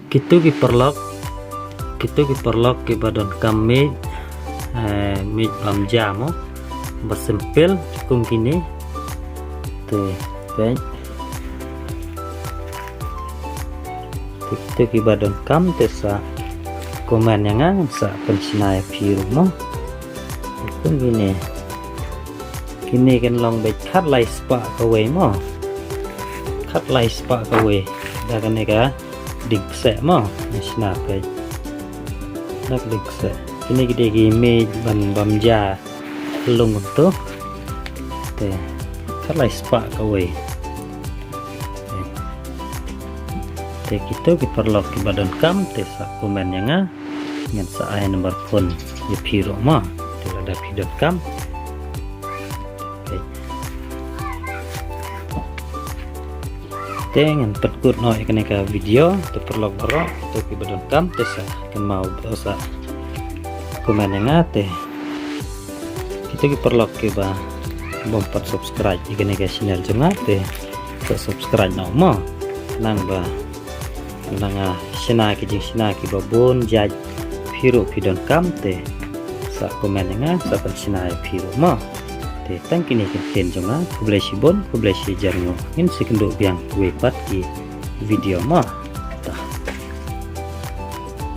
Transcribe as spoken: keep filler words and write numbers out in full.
Kito ki paralok, kito ki paralok kiba donkam miej, eh, miej bam ja mo, ba simple kum kine. Te peit. Te kito kiba donkam te sa comment ïa nga, ngan sa pynshna ïa phi ruh mo. Te kum kine. Kine kan long beit khatlai spah kawei mo. Khatlai spah kawei. Da kane ka dieng kseh mo. Ngan shna peit. Da ka dieng kseh. Kine ki dei ki miej ban bam ja. Lung kumto. Te khatlai spah kawei. Te kito ki paralok kiba donkam te sa comment ïa nga. Ngan sa ai number phone ïa phi ruh mo. Te lada phi donkam. Te ngan pynkut noh ïa kane ka video, te paralok baroh, te kiba donkam, te sa kynmaw, te sa comment ïa nga, te kito ki paralok kiba bym pat subscribe ïa kane ka channel jong nga, te sa subscribe noh mo. Nang ba, nang, ah, shna ki jingshna kiba bun jait, phi ruh phi donkam te sa comment ïa nga, sa pynshna ïa phi ruh mo. Te tang kine ki ktien jong nga, khublei shibun, khublei shihajar nguh. Ngin sa ïakynduh biang kiwei pat ki video mo.